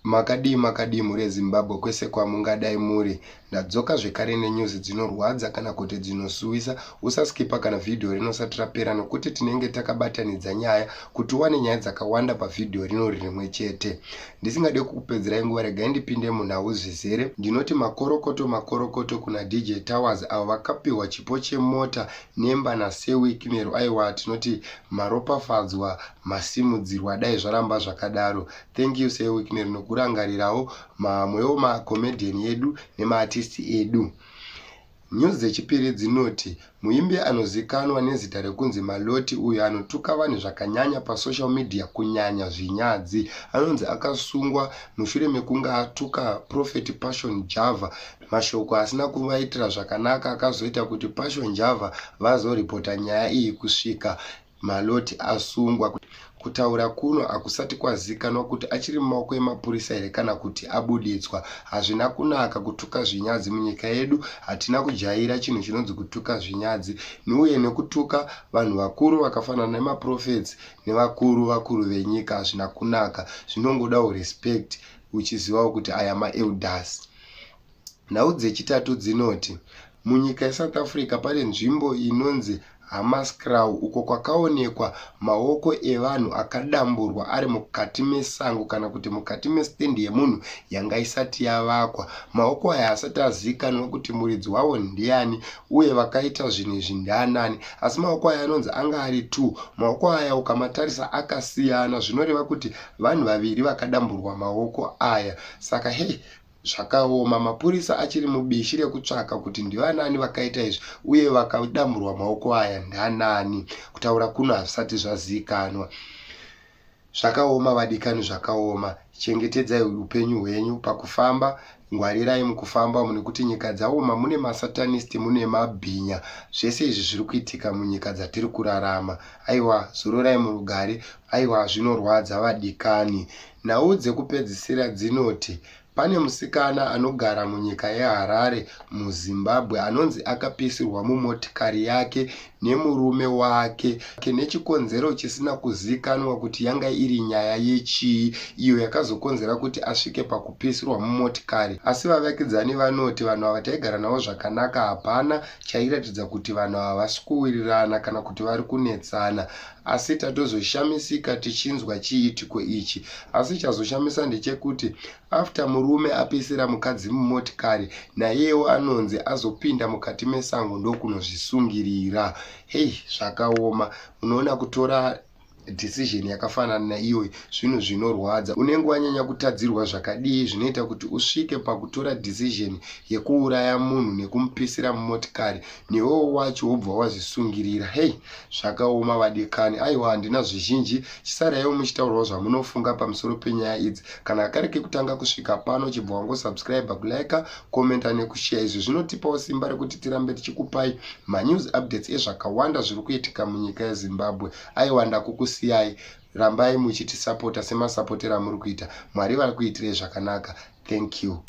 Makadii makadii mhuri yeZimbabwe kwese kwamungadai muri. Ndadzoka zvekare nenews dzinorwadza kana kuti dzinosuwisa. Usaskipa kana vhidhiyo rino risati rapera nokuti tinenge takabatanidza nyaya kuti uwane nyaya dzakawanda pavhidhiyo rino rimwe chete. Ndisingade kukupedzerai nguva regai ndipinde munhau zvizere. Ndinoti makorokoto makorokoto kuna DJ Towers avo vakapihwa chipo chemota nemba naSir Wicknell. Aiwa tinoti maropafadzwa masimudzirwa dai zvaramba zvakadaro. Thank you Sir Wicknell nokurangarirawo mamwewo ma comedian edu nema artist edu. News dzechipiri dzinoti muimbi anozikanwa nezita rekunzi Maloti uyo anotuka vanhu zvakanyanya pasocial media kunyanya zvinyadzi anonzi akasungwa mushure mekunge atuka Prophet Passion Java mashoko asina kuvaitira zvakanaka akazoita kuti Passion Java vazoripota nyaya iyi kusvika Maloti asungwa. Kutaura kuno hakusati kwazikanwa kuti achiri mumaoko emapurisa here kana kuti abuditswa. Hazvina kunaka kutuka zvinyadzi. Munyika yedu hatina kujaira chinhu chinonzi kutuka zvinyadzi uye nekutuka vanhu vakuru vakafanana nemaprophets nevakuru vakuru venyika hazvina kunaka. Zvinongodawo respect uchizivawo kuti aya maelders. Nhau dzechitatu dzinoti munyika yeSouth Africa pane nzvimbo inonzi Hammanskraal uko kwakaonekwa maoko evanhu akadamburwa ari mukati mesango kana kuti mukati mesitendi yemunhu yanga isati yavakwa. Maoko aya haasati azivikanwa kuti muridzi wawo ndiani uye vakaita zvinhu izvi ndianani asi maoko aya anonzi anga ari 2. Maoko aya ukamatarisa akasiyana zvinoreva kuti vanhu vaviri vakadamburwa maoko aya saka hei Zvakaoma, mapurisa achiri mubishi rekutsvaka kuti ndivanani vakaita izvi uye vakadamburwa maoko aya ndanani. Kutaura kuno hazvisati zvaziikanwa. Zvakaoma vadikani zvakaoma. Chengetedzai upenyu hwenyu pakufamba, ngwarirai mukufamba umu nekuti nyika dzaoma mune masatanist mune mabhinya. Zvese izvi zviri kuitika munyika dzatiri kurarama. Aiwa zororai murugare. Aiwa zvinorwadza vadikani. Nhau dzekupedzisira dzinoti pane musikana anogara munyika yeHarare muZimbabwe anonzi akapisirwa mumotikari yake nemurume wake nechikonzero chisina kuzikanwa kuti yanga iri nyaya yechii iyo yakazokonzera kuti asvike pakupisirwa mumotikari. Asi vavakidzani vanoti vanhu ava taigara navo zvakanaka hapana chairatidza kuti vanhu ava havasi kuwirirana kana kuti vari kunetsana. Asi tatozoshamisika tichinzwa chiitiko ichi. Asi chazoshamisa ndechekuti after murume apisira mukadzi mumotikari naiyewo anonzi azopinda mukati mesango ndokunozvisungirira. Hey zvakaoma. Unoona kutora decision yakafanana naiyoyi zvinhu zvinorwadza. Unenge wanyanya kutadzirwa zvakadii zvinoita kuti usvike pakutora decision yekuuraya munhu nekumupisira mumotikari newewo wacho wobva wazvisungirira. Hey Zvakaoma vadikani. Aiwa handina zvizhinji. Chisaraiwo muchitaurawo zvamunofunga pamusoro penyaya idzi. Kana kari kekutanga kusvika pano chibva wangosubscribe, kulike, commenta nekushare. Izvi zvinotipawo simba rekuti tirambe tichikupai manews updates ezvakawanda zviri kuitika munyika yeZimbabwe. Aiwa ndakukusiyai. Rambai muchitisapota semasapotero amuri kuita. Mwari vakuitirei zvakanaka. Thank you.